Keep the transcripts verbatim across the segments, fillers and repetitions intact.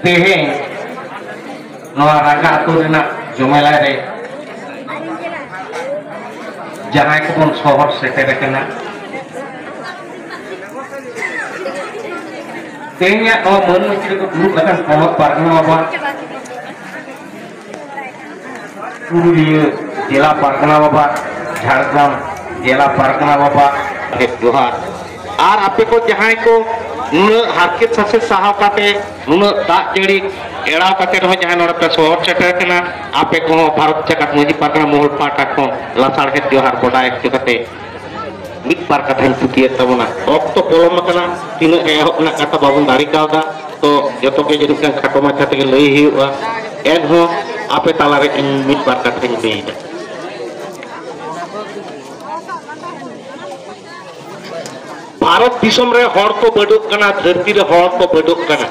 ᱛᱮᱦᱮᱧ ᱱᱚᱣᱟ ᱨᱟᱸᱜᱟ ᱟᱹᱛᱩ ᱨᱮᱱᱟᱜ ᱡᱚᱢᱮᱞᱟᱭ ᱨᱮ ᱡᱟᱦᱟᱸᱭ ᱠᱚᱵᱚᱱ ᱥᱚᱦᱚᱨ ᱥᱮᱴᱮᱨ ᱟᱠᱟᱱᱟ, ᱛᱮᱦᱮᱧᱟᱜ ᱱᱚᱣᱟ ᱢᱟᱹᱱ ᱢᱟᱹᱪᱤ ᱨᱮᱠᱚ ᱫᱩᱲᱩᱵ ᱟᱠᱟᱱ ᱯᱚᱱᱚᱛ ᱯᱟᱨᱜᱟᱱᱟ ᱵᱟᱵᱟ, ᱯᱩᱨᱩᱞᱤᱭᱟᱹ ᱡᱮᱞᱟ ᱯᱟᱨᱜᱟᱱᱟ ᱵᱟᱵᱟ, ᱡᱷᱟᱲᱜᱨᱟᱢ ᱡᱮᱞᱟ ᱯᱟᱨᱜᱟᱱᱟ ᱵᱟᱵᱟ, ᱡᱚᱦᱟᱨ᱾ ᱟᱨ ᱟᱯᱮ ᱠᱚ ᱡᱟᱦᱟᱸᱭ ᱠᱚ ᱱᱩᱱᱟᱹᱜ ᱦᱟᱨᱠᱮᱛ ᱥᱟᱥᱮᱛ ᱥᱟᱦᱟᱣ ᱠᱟᱛᱮ ᱱᱩᱱᱟᱹᱜ ᱫᱟᱜ ᱡᱟᱹᱲᱤ ᱮᱲᱟᱣ ᱠᱟᱛᱮ ᱨᱮᱦᱚᱸ ᱡᱟᱦᱟᱸᱭ ᱱᱚᱰᱮ ᱯᱮ ᱥᱚᱦᱚᱨ ᱥᱮᱴᱮᱨ ᱠᱟᱱᱟ, ᱟᱯᱮ ᱠᱚᱦᱚᱸ ᱵᱷᱟᱨᱚᱛ ᱡᱟᱠᱟᱛ ᱢᱟᱹᱡᱷᱤ ᱯᱟᱨᱜᱟᱱᱟ ᱢᱚᱦᱚᱞ ᱯᱟᱦᱴᱟ ᱠᱷᱚᱱ ᱞᱟᱥᱟᱲᱦᱮᱫ ᱡᱚᱦᱟᱨ ᱵᱚᱰᱟᱭ ᱦᱚᱪᱚ ᱠᱟᱛᱮ ᱢᱤᱫ ᱵᱟᱨ ᱠᱟᱛᱷᱟᱧ ᱛᱷᱩᱛᱤᱭᱮᱫ ᱛᱟᱵᱚᱱᱟ᱾ ᱚᱠᱛᱚ ᱯᱚᱞᱚᱢ ᱟᱠᱟᱱᱟ, ᱛᱤᱱᱟᱹᱜ ᱮᱦᱚᱵ ᱨᱮᱱᱟᱜ ᱠᱟᱛᱷᱟ ᱵᱟᱵᱚᱱ ᱫᱟᱲᱮ ᱠᱟᱣᱫᱟ, ᱛᱚ ᱡᱚᱛᱚ ᱜᱮ ᱡᱟᱹᱱᱤᱡ ᱠᱷᱟᱱ ᱠᱷᱟᱴᱚ ᱢᱟᱪᱷᱟ ᱛᱮᱜᱮ ᱞᱟᱹᱭ ᱦᱩᱭᱩᱜᱼᱟ᱾ ᱮᱱᱦᱚᱸ ᱟᱯᱮ ᱛᱟᱞᱟᱨᱮ ᱤᱧ ᱢᱤᱫ ᱵᱟᱨ ᱠᱟᱛᱷᱟᱧ ᱞᱟᱹᱭᱮᱫᱟ᱾ ᱵᱷᱟᱨᱚᱛ ᱫᱤᱥᱚᱢ ᱨᱮ ᱦᱚᱲ ᱠᱚ ᱵᱟᱹᱰᱚᱜ ᱠᱟᱱᱟ, ᱫᱷᱟᱹᱨᱛᱤ ᱨᱮ ᱦᱚᱲ ᱠᱚ ᱵᱟᱹᱰᱚᱜ ᱠᱟᱱᱟ,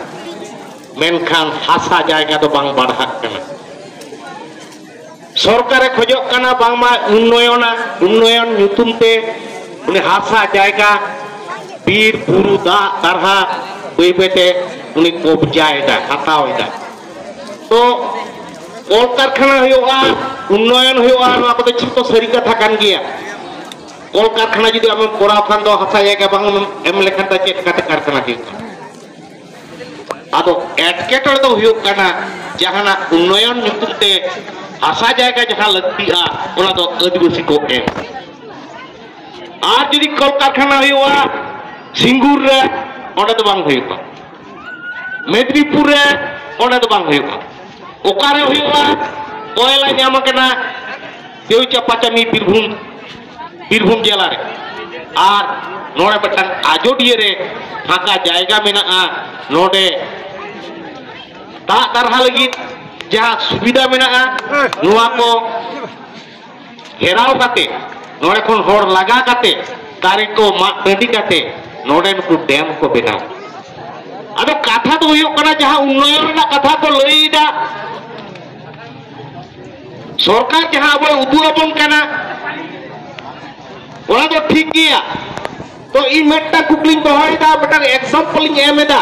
ᱢᱮᱱᱠᱷᱟᱱ ᱦᱟᱥᱟ ᱡᱟᱭᱜᱟ ᱫᱚ ᱵᱟᱝ ᱵᱟᱲᱦᱟᱜ ᱠᱟᱱᱟ᱾ ᱥᱚᱨᱠᱟᱨᱮ ᱠᱷᱚᱡᱚᱜ ᱠᱟᱱᱟ ᱵᱟᱝᱢᱟ ᱩᱱᱱᱚᱭᱚᱱᱟ, ᱩᱱᱱᱚᱭᱚᱱ ᱧᱩᱛᱩᱢ ᱛᱮ ᱩᱱᱤ ᱦᱟᱥᱟ ᱡᱟᱭᱜᱟ, ᱵᱤᱨ ᱵᱩᱨᱩ, ᱫᱟᱜ ᱫᱟᱨᱦᱟ ᱵᱟᱹᱭ ᱵᱟᱹᱭᱛᱮ ᱩᱱᱤ ᱠᱚᱵᱡᱟᱭᱮᱫᱟ, ᱦᱟᱛᱟᱣ ᱮᱫᱟ᱾ ᱛᱚ ᱠᱚᱞᱠᱟᱨᱠᱷᱟᱱᱟ ᱦᱩᱭᱩᱜᱼᱟ, ᱩᱱᱱᱚᱭᱚᱱ ᱦᱩᱭᱩᱜᱼᱟ, ᱱᱚᱣᱟ ᱠᱚᱫᱚ ᱡᱷᱚᱛᱚ ᱥᱟᱹᱨᱤ ᱠᱟᱛᱷᱟ ᱠᱟᱱ ᱜᱮᱭᱟ᱾ ᱠᱚᱞᱠᱟᱨᱠᱷᱟᱱᱟ ᱡᱩᱫᱤ ᱟᱢᱮᱢ ᱠᱚᱨᱟᱣ ᱠᱷᱟᱱ ᱫᱚ ᱦᱟᱥᱟ ᱡᱟᱭᱜᱟ ᱵᱟᱝ ᱮᱢ ᱞᱮᱠᱷᱟᱱ ᱫᱚ ᱪᱮᱫ ᱞᱮᱠᱟᱛᱮ ᱠᱟᱨᱠᱷᱟᱱᱟ ᱦᱩᱭᱩᱜᱼᱟ? ᱟᱫᱚ ᱮᱴᱠᱮᱴᱚᱬᱮ ᱫᱚ ᱦᱩᱭᱩᱜ ᱠᱟᱱᱟ, ᱡᱟᱦᱟᱱᱟᱜ ᱩᱱᱱᱚᱭᱚᱱ ᱧᱩᱛᱩᱢ ᱛᱮ ᱦᱟᱥᱟ ᱡᱟᱭᱜᱟ ᱡᱟᱦᱟᱸ ᱞᱟᱹᱠᱛᱤᱜᱼᱟ, ᱚᱱᱟ ᱫᱚ ᱟᱹᱫᱤᱵᱟᱹᱥᱤ ᱠᱚ ᱮᱢ᱾ ᱟᱨ ᱡᱩᱫᱤ ᱠᱚᱞᱠᱟᱨᱠᱷᱟᱱᱟ ᱦᱩᱭᱩᱜᱼᱟ ᱥᱤᱝᱜᱩᱨ ᱨᱮ, ᱚᱸᱰᱮ ᱫᱚ ᱵᱟᱝ ᱦᱩᱭᱩᱜᱼᱟ᱾ ᱢᱮᱫᱽᱱᱤᱯᱩᱨ ᱨᱮ, ᱚᱸᱰᱮ ᱫᱚ ᱵᱟᱝ ᱦᱩᱭᱩᱜᱼᱟ᱾ ᱚᱠᱟᱨᱮ ᱦᱩᱭᱩᱜᱼᱟ? ᱠᱚᱭᱞᱟ ᱧᱟᱢ ᱟᱠᱟᱱᱟ ᱫᱮᱣ ᱪᱟᱯᱟᱪᱟᱢᱤ, ᱵᱤᱨᱵᱷᱩᱢ, ᱵᱤᱨᱵᱷᱩᱢ ᱡᱮᱞᱟ ᱨᱮ᱾ ᱟᱨ ᱱᱚᱰᱮ ᱢᱤᱫᱴᱟᱝ ᱟᱡᱚᱫᱤᱭᱟᱹ ᱨᱮ ᱯᱷᱟᱸᱠᱟ ᱡᱟᱭᱜᱟ ᱢᱮᱱᱟᱜᱼᱟ, ᱱᱚᱰᱮ ᱫᱟᱜ ᱫᱟᱨᱦᱟ ᱞᱟᱹᱜᱤᱫ ᱡᱟᱦᱟᱸ ᱥᱩᱵᱤᱫᱷᱟ ᱢᱮᱱᱟᱜᱼᱟ, ᱱᱚᱣᱟ ᱠᱚ ᱜᱷᱮᱨᱟᱣ ᱠᱟᱛᱮ, ᱱᱚᱰᱮ ᱠᱷᱚᱱ ᱦᱚᱲ ᱞᱟᱜᱟ ᱠᱟᱛᱮ, ᱫᱟᱨᱮ ᱠᱚ ᱢᱟᱜ ᱴᱟᱺᱰᱤ ᱠᱟᱛᱮ, ᱱᱚᱰᱮ ᱱᱩᱠᱩ ᱰᱮᱢ ᱠᱚ ᱵᱮᱱᱟᱣ᱾ ᱟᱫᱚ ᱠᱟᱛᱷᱟ ᱫᱚ ᱦᱩᱭᱩᱜ ᱠᱟᱱᱟ, ᱡᱟᱦᱟᱸ ᱩᱱᱱᱚᱭᱚᱱ ᱨᱮᱱᱟᱜ ᱠᱟᱛᱷᱟ ᱠᱚ ᱞᱟᱹᱭ ᱮᱫᱟ, ᱥᱚᱨᱠᱟᱨ ᱡᱟᱦᱟᱸ ᱟᱵᱚᱭ ᱩᱫᱩᱜ ᱟᱵᱚᱱ ᱠᱟᱱᱟ, ᱚᱱᱟ ᱫᱚ ᱴᱷᱤᱠ ᱜᱮᱭᱟ᱾ ᱛᱚ ᱤᱧ ᱢᱤᱫᱴᱟᱝ ᱠᱩᱠᱞᱤᱧ ᱫᱚᱦᱚᱭᱮᱫᱟ, ᱢᱤᱫᱴᱟᱝ ᱮᱠᱥᱟᱢᱯᱚᱞ ᱤᱧ ᱮᱢ ᱮᱫᱟ᱾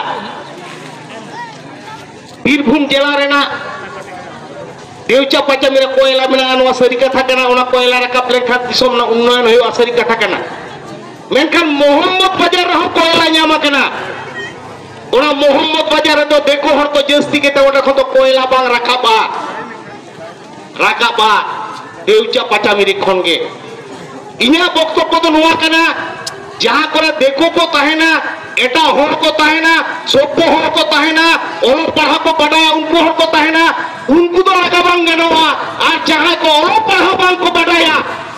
ᱵᱤᱨᱵᱷᱩᱢ ᱡᱮᱞᱟ ᱨᱮᱱᱟᱜ ᱫᱮᱣᱪᱟ ᱯᱟᱪᱟᱢᱤ ᱨᱮ ᱠᱚᱭᱞᱟ ᱢᱮᱱᱟᱜᱼᱟ, ᱱᱚᱣᱟ ᱥᱟᱹᱨᱤ ᱠᱟᱛᱷᱟ ᱠᱟᱱᱟ᱾ ᱚᱱᱟ ᱠᱚᱭᱞᱟ ᱨᱟᱠᱟᱵ ᱞᱮᱱᱠᱷᱟᱱ ᱫᱤᱥᱚᱢ ᱨᱮᱱᱟᱜ ᱩᱱᱱᱚᱭᱚᱱ ᱦᱩᱭᱩᱜᱼᱟ, ᱥᱟᱹᱨᱤ ᱠᱟᱛᱷᱟ ᱠᱟᱱᱟ᱾ ᱢᱮᱱᱠᱷᱟᱱ ᱢᱚᱦᱚᱢᱢᱚᱫ ᱵᱟᱡᱟᱨ ᱨᱮᱦᱚᱸ ᱠᱚᱭᱞᱟ ᱧᱟᱢ ᱟᱠᱟᱱᱟ᱾ ᱚᱱᱟ ᱢᱚᱦᱚᱢᱢᱚᱫ ᱵᱟᱡᱟᱨ ᱨᱮᱫᱚ ᱫᱤᱠᱩ ᱦᱚᱲ ᱠᱚ ᱡᱟᱹᱥᱛᱤ ᱠᱟᱛᱮ ᱚᱸᱰᱮ ᱠᱷᱚᱱ ᱫᱚ ᱠᱚᱭᱞᱟ ᱵᱟᱝ ᱨᱟᱠᱟᱵᱼᱟ, ᱨᱟᱠᱟᱵᱼᱟ ᱫᱮᱣᱪᱟ ᱯᱟᱪᱟᱢᱤᱨᱤ ᱠᱷᱚᱱ ᱜᱮ᱾ ᱤᱧᱟᱹᱜ ᱵᱚᱠᱛᱚᱵᱵᱚ ᱫᱚ ᱱᱚᱣᱟ ᱠᱟᱱᱟ, ᱡᱟᱦᱟᱸ ᱠᱚᱨᱮ ᱫᱤᱠᱩ ᱠᱚ ᱛᱟᱦᱮᱱᱟ, ᱮᱴᱟᱜ ᱦᱚᱲ ᱠᱚ ᱛᱟᱦᱮᱱᱟ, ᱥᱚᱵᱵᱚ ᱦᱚᱲ ᱠᱚ ᱛᱟᱦᱮᱱᱟ, ᱚᱞᱚᱜ ᱯᱟᱲᱦᱟᱣ ᱠᱚ ᱵᱟᱰᱟᱭᱟ, ᱩᱱᱠᱩ ᱦᱚᱲ ᱠᱚ ᱛᱟᱦᱮᱱᱟ, ᱩᱱᱠᱩ ᱫᱚ ᱞᱟᱜᱟ ᱵᱟᱝ ᱜᱟᱱᱚᱜᱼᱟ᱾ ᱟᱨ ᱡᱟᱦᱟᱸᱭ ᱠᱚ ᱚᱞᱚᱜ ᱯᱟᱲᱦᱟᱣ ᱵᱟᱝ ᱠᱚ ᱵᱟᱰᱟᱭᱟ,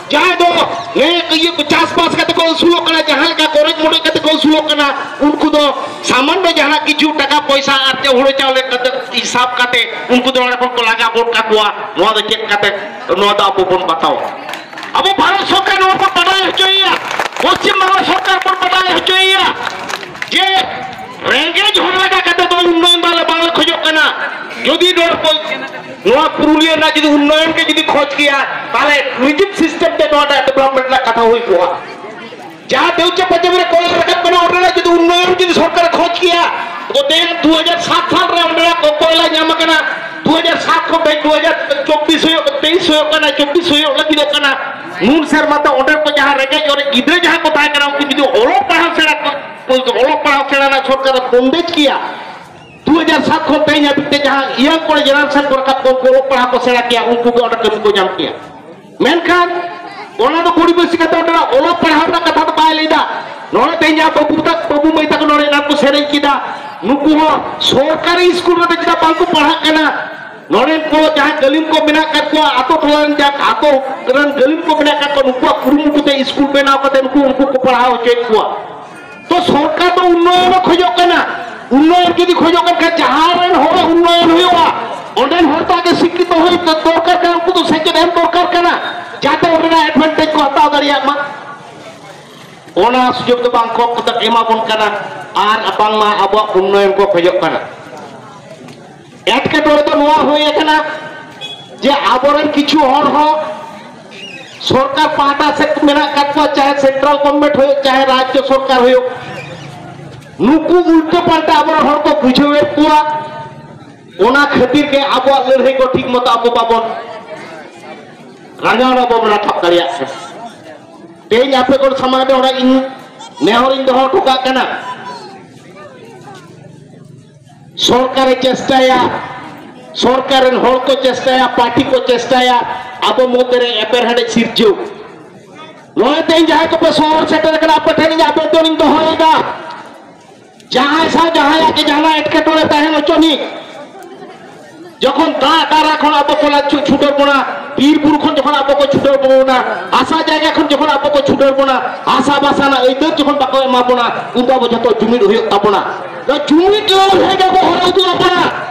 ᱡᱟᱦᱟᱸᱭ ᱫᱚ ᱱᱤᱭᱟᱹ ᱤᱭᱟᱹ ᱠᱚ ᱪᱟᱥᱵᱟᱥ ᱠᱟᱛᱮ ᱠᱚ ᱟᱹᱥᱩᱞᱚᱜ ᱠᱟᱱᱟ, ᱡᱟᱦᱟᱸ ᱞᱮᱠᱟ ᱠᱚᱨᱮᱡ ᱢᱚᱰᱮᱡ ᱠᱟᱛᱮ ᱠᱚ ᱟᱹᱥᱩᱞᱚᱜ ᱠᱟᱱᱟ, ᱩᱱᱠᱩ ᱫᱚ ᱥᱟᱢᱟᱱᱱᱚ ᱡᱟᱦᱟᱱᱟᱜ ᱠᱤᱪᱷᱩ ᱴᱟᱠᱟ ᱯᱚᱭᱥᱟ ᱟᱨ ᱪᱮᱫ ᱦᱩᱲᱩ ᱪᱟᱣᱞᱮ ᱠᱟᱛᱮ ᱦᱤᱥᱟᱵ ᱠᱟᱛᱮ ᱩᱱᱠᱩ ᱫᱚ ᱚᱸᱰᱮ ᱠᱷᱚᱱ ᱠᱚ ᱞᱟᱜᱟ ᱜᱚᱫ ᱠᱟᱠᱚᱣᱟ᱾ ᱱᱚᱣᱟ ᱫᱚ ᱪᱮᱫ ᱠᱟᱛᱮ, ᱱᱚᱣᱟ ᱫᱚ ᱟᱵᱚ ᱵᱚᱱ ᱵᱟᱛᱟᱣᱟ᱾ ᱟᱵᱚ ᱵᱷᱟᱨᱚᱛ ᱥᱚᱨᱠᱟᱨ ᱱᱚᱣᱟ ᱵᱚᱱ ᱵᱟᱰᱟᱭ ᱦᱚᱪᱚᱭᱮᱭᱟ, ᱯᱚᱥᱪᱤᱢ ᱵᱟᱝᱞᱟ ᱥᱚᱨᱠᱟᱨ ᱵᱚᱱ ᱵᱟᱰᱟᱭ ᱦᱚᱪᱚᱭᱮᱭᱟ ᱡᱮ ᱨᱮᱸᱜᱮᱡ ᱦᱚᱲ ᱞᱮᱠᱟ ᱠᱟᱛᱮ ᱫᱚ ᱩᱱᱱᱚᱭᱚᱱ ᱫᱚ ᱟᱞᱮ ᱵᱟᱝᱞᱮ ᱠᱷᱚᱡᱚᱜ ᱠᱟᱱᱟ᱾ ᱡᱩᱫᱤ ᱱᱚᱣᱟ ᱠᱚ, ᱱᱚᱣᱟ ᱯᱩᱨᱩᱞᱤᱭᱟᱹ ᱨᱮᱱᱟᱜ ᱡᱩᱫᱤ ᱩᱱᱱᱚᱭᱚᱱ ᱜᱮ ᱡᱩᱫᱤ ᱠᱷᱚᱡᱽ ᱠᱮᱭᱟ, ᱛᱟᱦᱞᱮ ᱴᱩᱨᱤᱡᱚᱢ ᱥᱤᱥᱴᱮᱢ ᱛᱮ ᱱᱚᱣᱟᱴᱟᱜ ᱰᱮᱵᱷᱞᱚᱯᱢᱮᱱᱴ ᱨᱮᱱᱟᱜ ᱠᱟᱛᱷᱟ ᱦᱩᱭ ᱠᱚᱜᱼᱟ᱾ ᱡᱟᱦᱟᱸ ᱫᱮᱣᱪᱟ ᱯᱟᱪᱟᱢᱤ ᱨᱮ ᱠᱚᱭᱞᱟ ᱨᱟᱠᱟᱵ ᱠᱟᱱᱟ, ᱚᱸᱰᱮᱱᱟᱜ ᱡᱩᱫᱤ ᱩᱱᱱᱚᱭᱚᱱ ᱡᱩᱫᱤ ᱥᱚᱨᱠᱟᱨᱮ ᱠᱷᱚᱡᱽ ᱠᱮᱭᱟ, ᱛᱚ ᱛᱮᱦᱮᱧ ᱫᱩ ᱦᱟᱡᱟᱨ ᱥᱟᱛ ᱥᱟᱞ ᱨᱮ ᱚᱸᱰᱮᱱᱟᱜ ᱠᱚ ᱠᱚᱭᱞᱟ ᱧᱟᱢ ᱟᱠᱟᱱᱟ, ᱫᱩ ᱦᱟᱡᱟᱨ ᱥᱟᱛ ᱠᱷᱚᱱ ᱛᱮᱦᱮᱧ ᱫᱩ ᱦᱟᱡᱟᱨ ᱪᱚᱵᱵᱤᱥ ᱦᱩᱭᱩᱜ, ᱛᱮᱭᱤᱥ ᱦᱩᱭᱩᱜ ᱠᱟᱱᱟ, ᱪᱚᱵᱵᱤᱥ ᱦᱩᱭᱩᱜ ᱞᱟᱹᱜᱤᱫᱚᱜ ᱠᱟᱱᱟ᱾ ᱱᱩᱱ ᱥᱮᱨᱢᱟ ᱛᱮ ᱚᱸᱰᱮ ᱠᱚ ᱡᱟᱦᱟᱸ ᱨᱮᱸᱜᱮᱡ ᱚᱨᱮᱡ ᱜᱤᱫᱽᱨᱟᱹ ᱡᱟᱦᱟᱸ ᱠᱚ ᱛᱟᱦᱮᱸ ᱠᱟᱱᱟ, ᱩᱱᱠᱩ ᱡᱩᱫᱤ ᱚᱞᱚᱜ ᱯᱟᱲᱦᱟᱣ ᱥᱮᱬᱟ ᱠᱚ, ᱚᱞᱚᱜ ᱯᱟᱲᱦᱟᱣ ᱥᱮᱬᱟ ᱨᱮᱱᱟᱜ ᱥᱚᱨᱠᱟᱨᱮ ᱵᱚᱱᱫᱮᱡᱽ ᱠᱮᱭᱟ, ᱫᱩ ᱦᱟᱡᱟᱨ ᱥᱟᱛ ᱠᱷᱚᱱ ᱛᱮᱦᱮᱧ ᱦᱟᱹᱵᱤᱡ ᱛᱮ ᱡᱟᱦᱟᱸ ᱤᱭᱟᱝ ᱠᱚᱲᱟ ᱡᱮᱱᱟᱨᱮᱥᱚᱱ ᱠᱚ ᱨᱟᱠᱟᱵ ᱠᱚ, ᱩᱱᱠᱩ ᱚᱞᱚᱜ ᱯᱟᱲᱦᱟᱣ ᱠᱚ ᱥᱮᱬᱟ ᱠᱮᱭᱟ, ᱩᱱᱠᱩ ᱜᱮ ᱚᱸᱰᱮ ᱠᱟᱹᱢᱤ ᱠᱚ ᱧᱟᱢ ᱠᱮᱭᱟ᱾ ᱢᱮᱱᱠᱷᱟᱱ ᱚᱱᱟ ᱫᱚ ᱠᱩᱲᱤ ᱵᱟᱹᱥᱤ ᱠᱟᱛᱮ ᱚᱸᱰᱮᱱᱟᱜ ᱚᱞᱚᱜ ᱯᱟᱲᱦᱟᱣ ᱨᱮᱱᱟᱜ ᱠᱟᱛᱷᱟ ᱫᱚ ᱵᱟᱭ ᱞᱟᱹᱭᱫᱟ᱾ ᱱᱚᱰᱮ ᱛᱮᱦᱮᱧ ᱡᱟᱦᱟᱸ ᱵᱟᱹᱵᱩ ᱛᱟᱠᱚ, ᱵᱟᱹᱵᱩ ᱢᱟᱹᱭ ᱛᱟᱠᱚ ᱱᱚᱰᱮ ᱮᱱᱟᱝ ᱠᱚ ᱥᱮᱨᱮᱧ ᱠᱮᱫᱟ, ᱱᱩᱠᱩ ᱦᱚᱸ ᱥᱚᱨᱠᱟᱨᱤ ᱥᱠᱩᱞ ᱨᱮᱫᱚ ᱪᱮᱫᱟᱜ ᱵᱟᱝᱠᱚ ᱯᱟᱲᱦᱟᱜ ᱠᱟᱱᱟ? ᱱᱚᱰᱮᱱ ᱠᱚ ᱡᱟᱦᱟᱸ ᱜᱟᱹᱞᱤᱢ ᱠᱚ ᱢᱮᱱᱟᱜ ᱟᱠᱟᱫ ᱠᱚᱣᱟ, ᱟᱛᱳ ᱴᱚᱞᱟ ᱨᱮᱱ ᱡᱟᱦᱟᱸ ᱟᱛᱳ ᱨᱮᱱ ᱜᱟᱹᱞᱤᱢ ᱠᱚ ᱢᱮᱱᱟᱜ ᱟᱠᱟᱫ ᱠᱚᱣᱟ, ᱱᱩᱠᱩᱣᱟᱜ ᱠᱩᱨᱩᱢᱩᱴᱩ ᱛᱮ ᱥᱠᱩᱞ ᱵᱮᱱᱟᱣ ᱠᱟᱛᱮ ᱱᱩᱠᱩ, ᱩᱱᱠᱩ ᱠᱚ ᱯᱟᱲᱦᱟᱣ ᱦᱚᱪᱚᱭᱮᱫ ᱠᱚᱣᱟ᱾ ᱛᱚ ᱥᱚᱨᱠᱟᱨ ᱫᱚ ᱩᱱᱱᱚᱭᱚᱱ ᱮ ᱠᱷᱚᱡᱚᱜ ᱠᱟᱱᱟ᱾ ᱩᱱᱱᱚᱭᱚᱱ ᱡᱩᱫᱤ ᱠᱷᱚᱡᱚᱜ ᱠᱟᱱ ᱠᱷᱟᱱ, ᱡᱟᱦᱟᱸ ᱨᱮᱱ ᱦᱚᱲ ᱩᱱᱱᱚᱭᱚᱱ ᱦᱩᱭᱩᱜᱼᱟ, ᱚᱸᱰᱮᱱ ᱦᱚᱲ ᱫᱚ ᱟᱜᱮ ᱥᱤᱠᱠᱷᱤᱛᱚ ᱦᱩᱭ ᱫᱚᱨᱠᱟᱨ ᱠᱟᱱᱟ, ᱩᱱᱠᱩ ᱫᱚ ᱥᱮᱪᱮᱫ ᱮᱢ ᱫᱚᱨᱠᱟᱨ ᱠᱟᱱᱟ, ᱡᱟᱛᱮ ᱚᱸᱰᱮᱱᱟᱜ ᱮᱰᱵᱷᱟᱱᱴᱮᱡᱽ ᱠᱚ ᱦᱟᱛᱟᱣ ᱫᱟᱲᱮᱭᱟᱜ ᱢᱟ᱾ ᱚᱱᱟ ᱥᱩᱡᱳᱜᱽ ᱫᱚ ᱵᱟᱝ ᱠᱚ ᱮᱢᱟ ᱵᱚᱱ ᱠᱟᱱᱟ, ᱟᱨ ᱵᱟᱝᱢᱟ ᱟᱵᱚᱣᱟᱜ ᱩᱱᱱᱚᱭᱚᱱ ᱠᱚ ᱠᱷᱚᱡᱚᱜ ᱠᱟᱱᱟ᱾ ᱮᱴᱠᱮᱴᱚᱬᱮ ᱫᱚ ᱱᱚᱣᱟ ᱦᱩᱭ ᱟᱠᱟᱱᱟ ᱡᱮ ᱟᱵᱚᱨᱮᱱ ᱠᱤᱪᱷᱩ ᱦᱚᱲ ᱦᱚᱸ ᱥᱚᱨᱠᱟᱨ ᱯᱟᱦᱴᱟ ᱥᱮᱫ ᱢᱮᱱᱟᱜ ᱟᱠᱟᱫ ᱠᱚᱣᱟ, ᱪᱟᱦᱮ ᱥᱮᱱᱴᱨᱟᱞ ᱜᱚᱵᱷᱚᱨᱱᱢᱮᱱᱴ ᱦᱩᱭᱩᱜ, ᱪᱟᱦᱮ ᱨᱟᱡᱽᱡᱚ ᱥᱚᱨᱠᱟᱨ ᱦᱩᱭᱩᱜ, ᱱᱩᱠᱩ ᱩᱞᱴᱟᱹ ᱯᱟᱞᱴᱟ ᱟᱵᱚᱨᱮᱱ ᱦᱚᱲ ᱠᱚ ᱵᱩᱡᱷᱟᱹᱣᱮᱫ ᱠᱚᱣᱟ᱾ ᱚᱱᱟ ᱠᱷᱟᱹᱛᱤᱨ ᱜᱮ ᱟᱵᱚᱣᱟᱜ ᱞᱟᱹᱲᱦᱟᱹᱭ ᱠᱚ ᱴᱷᱤᱠ ᱢᱚᱛᱚ ᱟᱵᱚ ᱵᱟᱵᱚᱱ ᱨᱟᱸᱜᱟᱣ, ᱵᱟᱵᱚᱱ ᱨᱟᱠᱟᱵ ᱫᱟᱲᱮᱭᱟᱜ ᱠᱟᱱᱟ᱾ ᱛᱮᱦᱮᱧ ᱟᱯᱮ ᱠᱚ ᱥᱟᱢᱟᱝ ᱨᱮ ᱚᱱᱟ ᱤᱧ ᱱᱮᱦᱚᱨᱤᱧ ᱫᱚᱦᱚ ᱦᱚᱴᱚ ᱠᱟᱜ ᱠᱟᱱᱟ, ᱥᱚᱨᱠᱟᱨᱮ ᱪᱮᱥᱴᱟᱭᱟ, ᱥᱚᱨᱠᱟᱨ ᱨᱮᱱ ᱦᱚᱲ ᱠᱚ ᱪᱮᱥᱴᱟᱭᱟ, ᱯᱟᱨᱴᱤ ᱠᱚ ᱪᱮᱥᱴᱟᱭᱟ, ᱟᱵᱚ ᱢᱚᱫᱽᱫᱷᱮ ᱨᱮ ᱮᱯᱮᱨᱦᱮᱸᱰᱮᱡ ᱥᱤᱨᱡᱟᱹᱣ᱾ ᱱᱚᱜᱼᱚᱭ ᱛᱮᱦᱮᱧ ᱡᱟᱦᱟᱸᱭ ᱠᱚᱯᱮ ᱥᱚᱦᱚᱨ ᱥᱮᱴᱮᱨ ᱟᱠᱟᱱᱟ, ᱟᱯᱮ ᱴᱷᱮᱱ ᱤᱧ ᱟᱵᱮᱫᱚᱱᱤᱧ ᱫᱚᱦᱚᱭᱮᱫᱟ, ᱡᱟᱦᱟᱸᱭ ᱥᱟᱶ ᱡᱟᱦᱟᱸᱭᱟᱜ ᱜᱮ ᱡᱟᱦᱟᱱᱟᱜ ᱮᱴᱠᱮᱴᱚᱬᱮ ᱛᱟᱦᱮᱱ ᱦᱚᱪᱚ ᱱᱤᱡ, ᱡᱚᱠᱷᱚᱱ ᱫᱟᱜ ᱫᱟᱨᱟ ᱠᱷᱚᱱ ᱟᱵᱚ ᱠᱚ ᱞᱟᱪᱷᱩ-, ᱪᱷᱩᱰᱟᱹᱨ ᱵᱚᱱᱟ, ᱵᱤᱨ ᱵᱩᱨᱩ ᱠᱷᱚᱱ ᱡᱚᱠᱷᱚᱱ ᱟᱵᱚ ᱠᱚ ᱪᱷᱩᱰᱟᱹᱨ ᱵᱚᱱᱟ, ᱦᱟᱥᱟ ᱡᱟᱭᱜᱟ ᱠᱷᱚᱱ ᱡᱚᱠᱷᱚᱱ ᱟᱵᱚ ᱠᱚ ᱪᱷᱩᱰᱟᱹᱨ ᱵᱚᱱᱟ, ᱦᱟᱥᱟ ᱵᱷᱟᱥᱟ ᱨᱮᱱᱟᱜ ᱟᱹᱭᱫᱟᱹᱨ ᱡᱚᱠᱷᱚᱱ ᱵᱟᱠᱚ ᱮᱢᱟ ᱵᱚᱱᱟ, ᱩᱱᱫᱚ ᱟᱵᱚ ᱡᱷᱚᱛᱚ ᱡᱩᱢᱤᱫ ᱦᱩᱭᱩᱜ ᱛᱟᱵᱚᱱᱟ᱾ ᱱᱚᱣᱟ ᱡᱩᱢᱤᱫ ᱞᱟᱹᱲᱦᱟᱹᱭ ᱜᱮ ᱟᱵᱚ ᱦᱚᱨ ᱩᱫᱩᱜ ᱟᱵᱚᱱᱟ᱾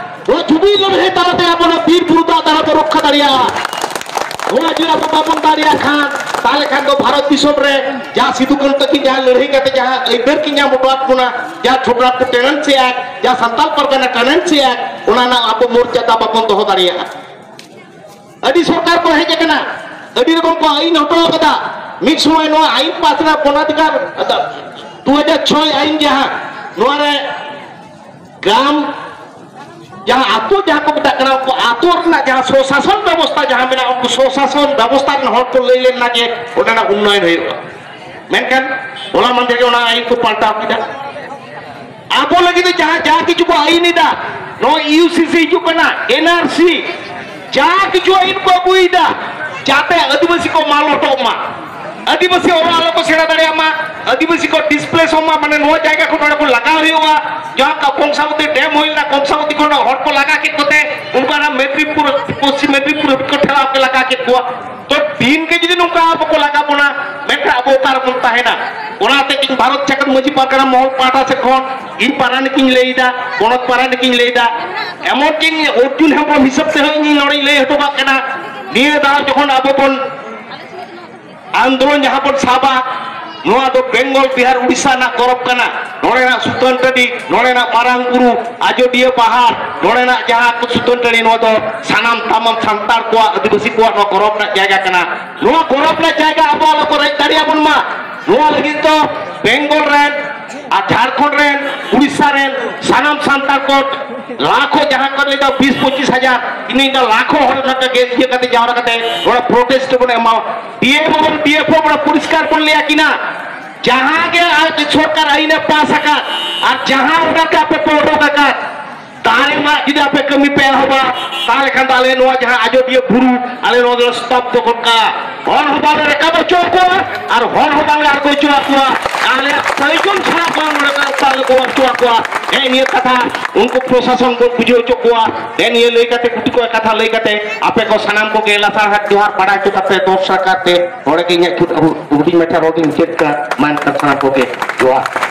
ᱱᱚᱣᱟ ᱡᱩᱢᱤᱫ ᱞᱟᱹᱲᱦᱟᱹᱭ ᱛᱟᱞᱟᱛᱮ ᱟᱵᱚ ᱱᱚᱣᱟ ᱵᱤᱨ ᱵᱩᱨᱩ ᱫᱟᱜ ᱫᱟᱨᱟ ᱵᱚ ᱨᱚᱠᱠᱷᱟ ᱫᱟᱲᱮᱭᱟᱜᱼᱟ᱾ ᱱᱚᱣᱟ ᱡᱩᱫᱤ ᱟᱵᱚ ᱵᱟᱵᱚᱱ ᱫᱟᱲᱮᱭᱟᱜ ᱠᱷᱟᱱ, ᱛᱟᱦᱞᱮ ᱠᱷᱟᱱ ᱫᱚ ᱵᱷᱟᱨᱚᱛ ᱫᱤᱥᱚᱢ ᱨᱮ ᱡᱟᱦᱟᱸ ᱥᱤᱫᱩ ᱠᱟᱹᱱᱦᱩ ᱛᱟᱹᱠᱤᱱ ᱡᱟᱦᱟᱸ ᱞᱟᱹᱲᱦᱟᱹᱭ ᱠᱟᱛᱮ ᱡᱟᱦᱟᱸ ᱟᱹᱭᱫᱟᱹᱨ ᱠᱤᱱ ᱧᱟᱢ ᱦᱚᱴᱚ ᱟᱫ ᱵᱚᱱᱟ, ᱡᱟᱦᱟᱸ ᱪᱷᱳᱴᱳᱱᱟᱜᱯᱩᱨ ᱴᱮᱱᱮᱱᱥᱤ ᱮᱠᱴ, ᱡᱟᱦᱟᱸ ᱥᱟᱱᱛᱟᱞ ᱯᱟᱨᱜᱟᱱᱟ ᱴᱮᱱᱮᱱᱥᱤ ᱮᱠᱴ, ᱚᱱᱟ ᱨᱮᱱᱟᱜ ᱟᱵᱚ ᱢᱚᱨᱡᱟᱫᱟ ᱵᱟᱵᱚᱱ ᱫᱚᱦᱚ ᱫᱟᱲᱮᱭᱟᱜᱼᱟ᱾ ᱟᱹᱰᱤ ᱥᱚᱨᱠᱟᱨ ᱠᱚ ᱦᱮᱡ ᱟᱠᱟᱱᱟ, ᱟᱹᱰᱤ ᱨᱚᱠᱚᱢ ᱠᱚ ᱟᱹᱭᱤᱱ ᱦᱚᱴᱚ ᱟᱠᱟᱫᱟ᱾ ᱢᱤᱫ ᱥᱚᱢᱚᱭ ᱱᱚᱣᱟ ᱟᱹᱭᱤᱱ ᱯᱟᱥ ᱨᱮᱱᱟᱜ ᱵᱚᱱᱟᱫᱷᱤᱠᱟᱨ ᱫᱩ ᱦᱟᱡᱟᱨ ᱪᱷᱚᱭ ᱟᱹᱭᱤᱱ ᱡᱟᱦᱟᱸ, ᱱᱚᱣᱟ ᱨᱮ ᱜᱨᱟᱢ, ᱡᱟᱦᱟᱸ ᱟᱛᱳ ᱡᱟᱦᱟᱸ ᱠᱚ ᱢᱮᱛᱟᱜ ᱠᱟᱱᱟ, ᱩᱱᱠᱩ ᱟᱛᱳ ᱨᱮᱱᱟᱜ ᱡᱟᱦᱟᱸ ᱥᱚᱥᱟᱥᱚᱱ ᱵᱮᱵᱚᱥᱛᱷᱟ ᱡᱟᱦᱟᱸ ᱢᱮᱱᱟᱜᱼᱟ, ᱩᱱᱠᱩ ᱥᱚᱥᱟᱥᱚᱱ ᱵᱮᱵᱚᱥᱛᱷᱟ ᱨᱮᱱ ᱦᱚᱲ ᱠᱚ ᱞᱟᱹᱭ ᱞᱮᱱᱟ ᱡᱮ ᱚᱸᱰᱮᱱᱟᱜ ᱩᱱᱱᱚᱭᱚᱱ ᱦᱩᱭᱩᱜᱼᱟ᱾ ᱢᱮᱱᱠᱷᱟᱱ ᱦᱚᱞᱟ ᱢᱟᱫᱷᱮᱨ ᱜᱮ ᱚᱱᱟ ᱟᱹᱭᱤᱱ ᱠᱚ ᱯᱟᱞᱴᱟᱣ ᱠᱮᱫᱟ᱾ ᱟᱵᱚ ᱞᱟᱹᱜᱤᱫ ᱛᱮ ᱡᱟᱦᱟᱸ, ᱡᱟᱦᱟᱸ ᱠᱤᱪᱷᱩ ᱠᱚ ᱟᱹᱭᱤᱱ ᱮᱫᱟ, ᱱᱚᱣᱟ ᱤᱭᱩ ᱥᱤ ᱥᱤ ᱦᱤᱡᱩᱜ ᱠᱟᱱᱟ, ᱮᱱ ᱟᱨ ᱥᱤ, ᱡᱟᱦᱟᱸ ᱠᱤᱪᱷᱩ ᱟᱹᱭᱤᱱ ᱠᱚ ᱟᱹᱜᱩᱭᱮᱫᱟ, ᱡᱟᱛᱮ ᱟᱹᱫᱤᱵᱟᱹᱥᱤ ᱠᱚ ᱢᱟᱞᱚᱴᱚᱜ ᱢᱟ, ᱟᱹᱫᱤᱵᱟᱹᱥᱤ ᱚᱞ ᱟᱞᱚ ᱠᱚ ᱥᱮᱬᱟ ᱫᱟᱲᱮᱭᱟᱜ ᱢᱟ, ᱟᱹᱫᱤᱵᱟᱹᱥᱤ ᱠᱚ ᱰᱤᱥᱯᱞᱮᱥᱚᱜ ᱢᱟ, ᱢᱟᱱᱮ ᱱᱚᱣᱟ ᱡᱟᱭᱜᱟ ᱠᱷᱚᱱ ᱱᱚᱰᱮ ᱠᱚ ᱞᱟᱜᱟ ᱦᱩᱭᱩᱜᱼᱟ᱾ ᱡᱟᱦᱟᱸ ᱠᱚ ᱠᱚᱝᱥᱟᱵᱚᱛᱤ ᱰᱮᱢ ᱦᱩᱭ ᱞᱮᱱᱟ, ᱠᱚᱝᱥᱟᱵᱚᱛᱤ ᱠᱷᱚᱱ ᱦᱚᱲ ᱠᱚ ᱞᱟᱜᱟ ᱠᱮᱫ ᱠᱚᱛᱮ ᱩᱱᱠᱩ ᱚᱱᱟ ᱢᱮᱫᱽᱱᱤᱯᱩᱨ, ᱯᱚᱥᱪᱤᱢ ᱢᱮᱫᱽᱱᱤᱯᱩᱨ ᱦᱟᱹᱵᱤᱡ ᱠᱚ ᱴᱷᱮᱞᱟᱣ ᱠᱮ ᱞᱟᱜᱟ ᱠᱮᱫ ᱠᱚᱣᱟ᱾ ᱛᱚ ᱫᱤᱱ ᱜᱮ ᱡᱩᱫᱤ ᱱᱚᱝᱠᱟ ᱟᱵᱚ ᱠᱚ ᱞᱟᱜᱟ ᱵᱚᱱᱟ, ᱢᱮᱱᱠᱷᱟᱱ ᱟᱵᱚ ᱚᱠᱟ ᱨᱮᱵᱚᱱ ᱛᱟᱦᱮᱱᱟ? ᱚᱱᱟᱛᱮ ᱤᱧ ᱵᱷᱟᱨᱚᱛ ᱡᱟᱠᱟᱛ ᱢᱟᱹᱡᱷᱤ ᱯᱟᱨᱜᱟᱱᱟ ᱢᱚᱦᱚᱞ ᱯᱟᱦᱴᱟ ᱥᱮᱫ ᱠᱷᱚᱱ ᱤᱧ ᱯᱟᱨᱟᱱᱤᱠ ᱤᱧ ᱞᱟᱹᱭ ᱮᱫᱟ, ᱯᱚᱱᱚᱛ ᱯᱟᱨᱟᱱᱤᱠ ᱤᱧ ᱞᱟᱹᱭ ᱮᱫᱟ, ᱮᱢᱚᱱ ᱠᱤ ᱤᱧ ᱚᱨᱡᱩᱱ ᱦᱮᱢᱵᱨᱚᱢ ᱦᱤᱥᱟᱹᱵ ᱛᱮᱦᱚᱸ ᱤᱧ ᱱᱚᱰᱮᱧ ᱞᱟᱹᱭ ᱦᱚᱴᱚ ᱠᱟᱜ ᱠᱟᱱᱟ, ᱱᱤᱭᱟᱹ ᱫᱷᱟᱣ ᱡᱚᱠᱷᱚᱱ ᱟᱵᱚ ᱵᱚᱱ ᱟᱱᱫᱳᱞᱚᱱ ᱡᱟᱦᱟᱸ ᱵᱚᱱ ᱥᱟᱵᱟ, ᱱᱚᱣᱟ ᱫᱚ ᱵᱮᱝᱜᱚᱞ, ᱵᱤᱦᱟᱨ, ᱩᱲᱤᱥᱥᱟ ᱨᱮᱱᱟᱜ ᱜᱚᱨᱚᱵᱽ ᱠᱟᱱᱟ᱾ ᱱᱚᱰᱮᱱᱟᱜ ᱥᱩᱛᱟᱹᱱ ᱴᱟᱺᱰᱤ, ᱱᱚᱰᱮᱱᱟᱜ ᱢᱟᱨᱟᱝ ᱵᱩᱨᱩ, ᱟᱡᱚᱫᱤᱭᱟᱹ ᱯᱟᱦᱟᱲ, ᱱᱚᱰᱮᱱᱟᱜ ᱡᱟᱦᱟᱸ ᱠᱚ ᱥᱩᱛᱟᱹᱱ ᱴᱟᱺᱰᱤ, ᱱᱚᱣᱟ ᱫᱚ ᱥᱟᱱᱟᱢ ᱛᱟᱢᱟᱢ ᱥᱟᱱᱛᱟᱲ ᱠᱚᱣᱟᱜ, ᱟᱹᱫᱤᱵᱟᱹᱥᱤ ᱠᱚᱣᱟᱜ ᱱᱚᱣᱟ ᱜᱚᱨᱚᱵᱽ ᱨᱮᱱᱟᱜ ᱡᱟᱭᱜᱟ ᱠᱟᱱᱟ᱾ ᱱᱚᱣᱟ ᱜᱚᱨᱚᱵᱽ ᱨᱮᱱᱟᱜ ᱡᱟᱭᱜᱟ ᱟᱵᱚ ᱟᱞᱚ ᱠᱚ ᱨᱮᱡ ᱫᱟᱲᱮᱭᱟᱵᱚᱱ ᱢᱟ, ᱱᱚᱣᱟ ᱞᱟᱹᱜᱤᱫ ᱫᱚ ᱵᱮᱝᱜᱚᱞ ᱨᱮᱱ ᱟᱨ ᱡᱷᱟᱲᱠᱷᱚᱸᱰ ᱨᱮᱱ, ᱩᱲᱤᱥᱥᱟ ᱨᱮᱱ ᱥᱟᱱᱟᱢ ᱥᱟᱱᱛᱟᱲ ᱠᱚ ᱞᱟᱠᱷᱚ ᱡᱟᱦᱟᱸ ᱠᱚ ᱞᱟᱹᱭ ᱫᱟ ᱵᱤᱥ ᱯᱚᱸᱪᱤᱥ ᱦᱟᱡᱟᱨ, ᱤᱱᱟᱹ ᱤᱱᱟᱹ ᱞᱟᱠᱷᱚ ᱦᱚᱲ ᱱᱚᱝᱠᱟ ᱜᱮ ᱤᱭᱟᱹ ᱠᱟᱛᱮ ᱡᱟᱣᱨᱟ ᱠᱟᱛᱮ ᱱᱚᱰᱮ ᱯᱨᱚᱴᱮᱥᱴ ᱵᱚᱱ ᱮᱢᱟ᱾ ᱰᱤ ᱮᱢ ᱮᱵᱚᱝ ᱰᱤ ᱮᱯᱷ ᱳ ᱵᱚᱱ ᱯᱚᱨᱤᱥᱠᱟᱨ ᱵᱚᱱ ᱞᱟᱹᱭ ᱟᱹᱠᱤᱱᱟ, ᱡᱟᱦᱟᱸ ᱜᱮ ᱟᱡ ᱥᱚᱨᱠᱟᱨ ᱟᱹᱭᱤᱱ ᱮ ᱯᱟᱥ ᱟᱠᱟᱫ ᱟᱨ ᱡᱟᱦᱟᱸ ᱚᱰᱟᱨ ᱛᱮ ᱟᱯᱮ ᱯᱮ ᱚᱰᱚᱠ ᱟᱠᱟᱫ, ᱫᱟᱨᱮ ᱢᱟᱜ ᱡᱩᱫᱤ ᱟᱯᱮ ᱠᱟᱹᱢᱤ ᱯᱮ ᱮᱦᱚᱵᱟ, ᱛᱟᱦᱚᱞᱮ ᱠᱷᱟᱱ ᱫᱚ ᱟᱞᱮ ᱱᱚᱣᱟ ᱡᱟᱦᱟᱸ ᱟᱡᱚᱫᱤᱭᱟᱹ ᱵᱩᱨᱩ, ᱟᱞᱮ ᱱᱚᱣᱟ ᱫᱚᱞᱮ ᱥᱛᱚᱵᱫᱚ ᱜᱚᱫ ᱠᱟᱜᱼᱟ᱾ ᱦᱚᱲ ᱦᱚᱸ ᱵᱟᱞᱮ ᱨᱟᱠᱟᱵ ᱦᱚᱪᱚ ᱟᱠᱚᱣᱟ ᱟᱨ ᱦᱚᱲ ᱦᱚᱸ ᱵᱟᱞᱮ ᱟᱬᱜᱚ ᱦᱚᱪᱚ ᱟᱠᱚᱣᱟ᱾ ᱟᱞᱮᱭᱟᱜ ᱯᱨᱚᱭᱳᱡᱚᱱ ᱪᱷᱟᱲᱟ ᱵᱟᱝ ᱱᱚᱰᱮ ᱠᱷᱚᱱ ᱵᱟᱞᱮ ᱜᱚᱲᱚ ᱦᱚᱪᱚ ᱟᱠᱚᱣᱟ᱾ ᱦᱮᱸ, ᱱᱤᱭᱟᱹ ᱠᱟᱛᱷᱟ ᱩᱱᱠᱩ ᱯᱨᱚᱥᱟᱥᱚᱱ ᱠᱚ ᱵᱩᱡᱷᱟᱹᱣ ᱦᱚᱪᱚ ᱠᱚᱣᱟ᱾ ᱦᱮᱸ, ᱱᱤᱭᱟᱹ ᱞᱟᱹᱭ ᱠᱟᱛᱮ, ᱜᱩᱴᱤ ᱠᱚ ᱠᱟᱛᱷᱟ ᱞᱟᱹᱭ ᱠᱟᱛᱮ, ᱟᱯᱮ ᱠᱚ ᱥᱟᱱᱟᱢ ᱠᱚᱜᱮ ᱞᱟᱥᱟᱲᱦᱟᱴ ᱡᱚᱦᱟᱨ ᱵᱟᱲᱟᱭ ᱦᱚᱪᱚ ᱠᱟᱛᱮ, ᱫᱚᱥ ᱴᱟᱠᱟ ᱛᱮ ᱱᱚᱰᱮ ᱜᱮ ᱤᱧᱟᱹᱜ ᱦᱩᱰᱤᱧ ᱢᱟᱪᱷᱟ ᱨᱚᱲ ᱫᱚᱧ ᱢᱩᱪᱟᱹᱫ ᱠᱟᱜᱼᱟ᱾ ᱢᱟ ᱮᱱᱠᱷᱟᱱ ᱥᱟᱱᱟᱢ ᱠᱚᱜᱮ ᱡᱚᱦᱟᱨ᱾